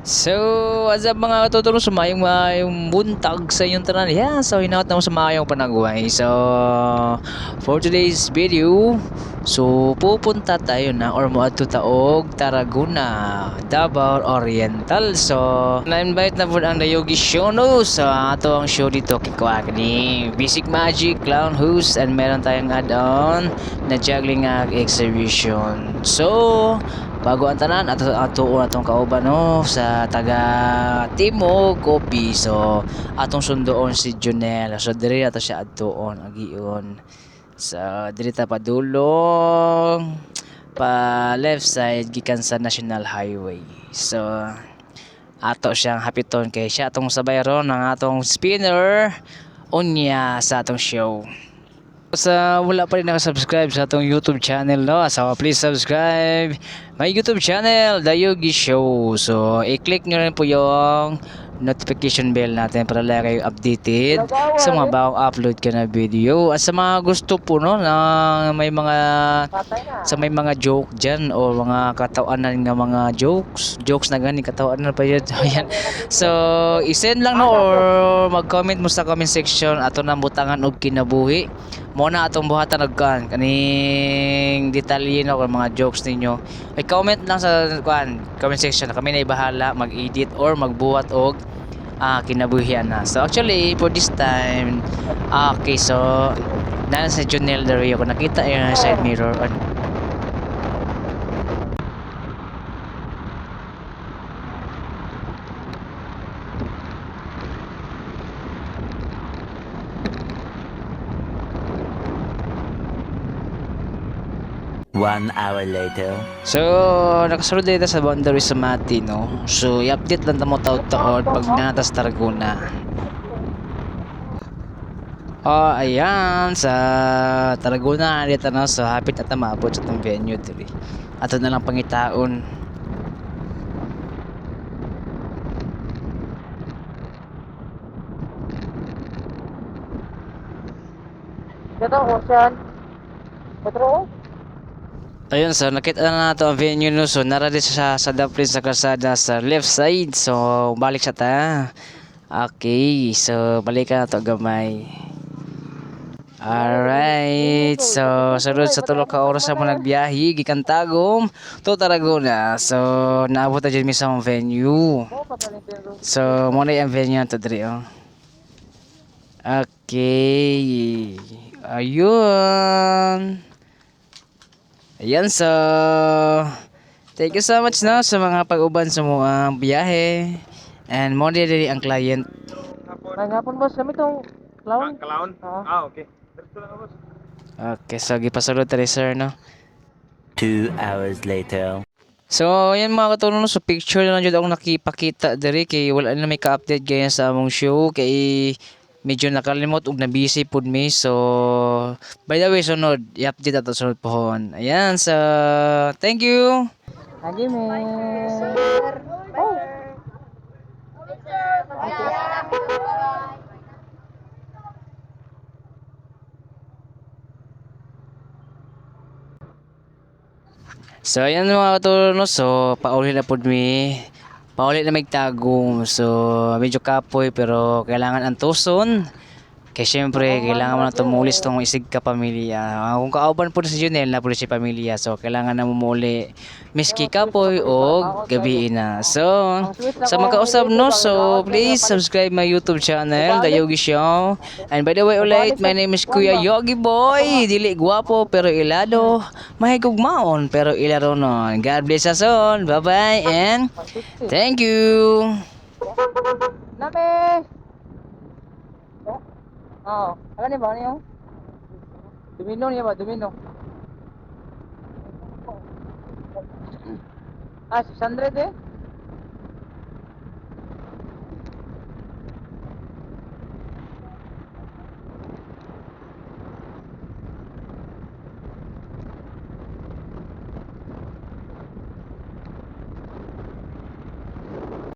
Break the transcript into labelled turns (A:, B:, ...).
A: So, what's up, mga katuturo, sa maayong maayong buntag sa inyong tanan. Yeah, so hinaot na mo sa maayong panagway. So, for today's video, so pupunta tayo na or moadto ta og Tarragona, Davao Oriental. So, na-invite na po ang Dayogi Show, no? So, ato ang show dito kikuha ni Basic Magic, Clown Host, and meron tayong add-on na juggling act exhibition. So, bago ang tanan, ato ato atong kauban, no, sa taga Timog Kopi. So atong sundoon si Junel. So diri ato siya adtuon, agion. So diri ta padulong pa left side gikan sa National Highway. So ato siyang hapiton kay siya atong sabay ron ang atong spinner unya sa atong show. Sa wala pa rin nakasubscribe sa atong YouTube channel, no, so please subscribe my YouTube channel, The Yogi Show. So i-click nyo rin po yung notification bell natin para lagi kayo updated sa mga bagong upload ka na video. At sa mga gusto po, no, na may mga sa may mga joke dyan o mga katawanan nga mga jokes, jokes na gani katawanan pa yun. Ayan. So i-send lang, no, or mag-comment mo sa comment section, ato na butangan og kinabuhi mo na atong buhatan og kan kaning detalye, no, kung mga jokes ninyo. I-comment lang sa kuan comment section, kami na bahala mag-edit or magbuhat og kinabuhian na. So actually for this time, okay, so na sa Junel Del Rio ko nakita yung side mirror.
B: One hour later.
A: So, nakasunod dito sa boundary sa Mati, no? So, i-update lang ta mo taod-taod pag natas Tarragona. Oh, ayan, sa Tarragona dito, no? So, hapit na ta maabot sa itong venue diri. Ato na lang pangitaon.
C: Ito, Ocean. Petro?
A: Ayun, so nakita na nato ang venue, no? So, nara din sa dapli sa kalsada sa left side. So, balik sa ta. Okay, so balikan na to gamay. Alright, so sunod sa 3 ka oras mo nagbiyahe gikan Tagum to Tarragona. So naabot na dyan mi sa among venue. So mo na yung venue nato diri, oh. Okay. Ayun. Ayan, so thank you so much, no, sa mga pag-uban sa mga biyahe. And mo diri ang client.
C: May hapon, boss, kami tong clown.
D: Clown?
C: Oo.
D: Ah, okay. Diretso lang, boss.
A: Okay, so gipasulod tari, sir, no.
B: 2 hours later.
A: So, ayan, mga katulong, so picture na lang jud akong nakipakita diri kay wala na may ka-update gaya sa among show kay medyo nakalimot ug na-busy pud mi. So, by the way, sunod, i-update ato sunod pohon. Ayan, so thank you.
C: Agi me. Oh.
A: So ayan, mga katulong, no, so pauli na pud mi. Pauli na mig Tagum. So medyo kapoy pero kailangan antuson. Kay syempre kailangan mo na tumulis tong isig ka pamilya. Kung kauban po si Junel na po si pamilya. So kailangan na mumuli miski kapoy o gabi na. So sa makausap, no, so please subscribe my YouTube channel, The Yogi Show. And by the way ulit, my name is Kuya Yogi Boy. Dili gwapo pero ilado, mahigugmaon pero ilaronon. God bless us all. Bye-bye and thank you.
C: Name. Oh, ano ni ba niyo? Dumino niya ba? Dumino. Ah, 600 eh.